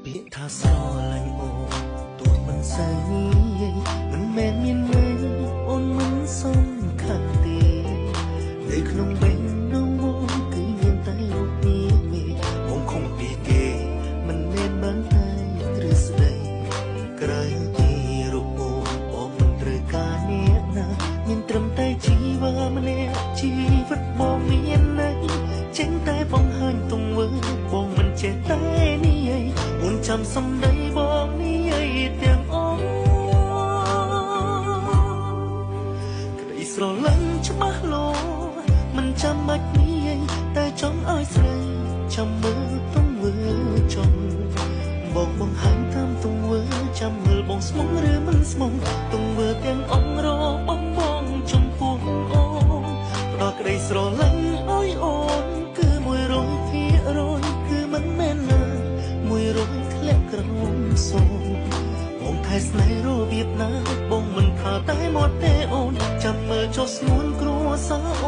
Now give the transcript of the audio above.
ពាក្យថាស្រឡាញ់អូនទោះមិនសូវនិយាយ មិនមែនមានន័យអូនមិនសំខាន់ទេ នៅក្នុងបេះដូងបងគឺមានតែរូបនេះទេ បងខំពីគេមិនមែនបានតែទ្រឹស្ដី ក្រៅពីរូបអូនបងមិនត្រូវការអ្នកណា មានត្រឹមតែជីវ៉ាម្នាក់ ជីវិតបងមានន័យចេញតែបង្ហាញទង្វើ បងមិនចេះតែនិយាយ អូនចាំសំដីបងនិយាយទាំងអស់ ក្តីស្រឡាញ់ច្បាស់លាស់មិនចាំបាច់និយាយ តែចង់ឲ្យស្រីចាំមើលទង្វើ ចង់បងបង្ហាញតាមទង្វើ ចាំមើលបងស្មងឬមិនស្មង ទង្វើទាំងអង្គរបស់បងចំពោះអូន ផ្ដល់ក្តីស្រឡាញ់ឲ្យអូនគឺ100% គឺមិនមែនឡើយ100ធ្លាក់ក្រោមសូម បងថែស្នេហ៍របៀបណាបងមិនថាតែមកទេ អូនចាំមើលចុះស្ងួនគ្រួសារ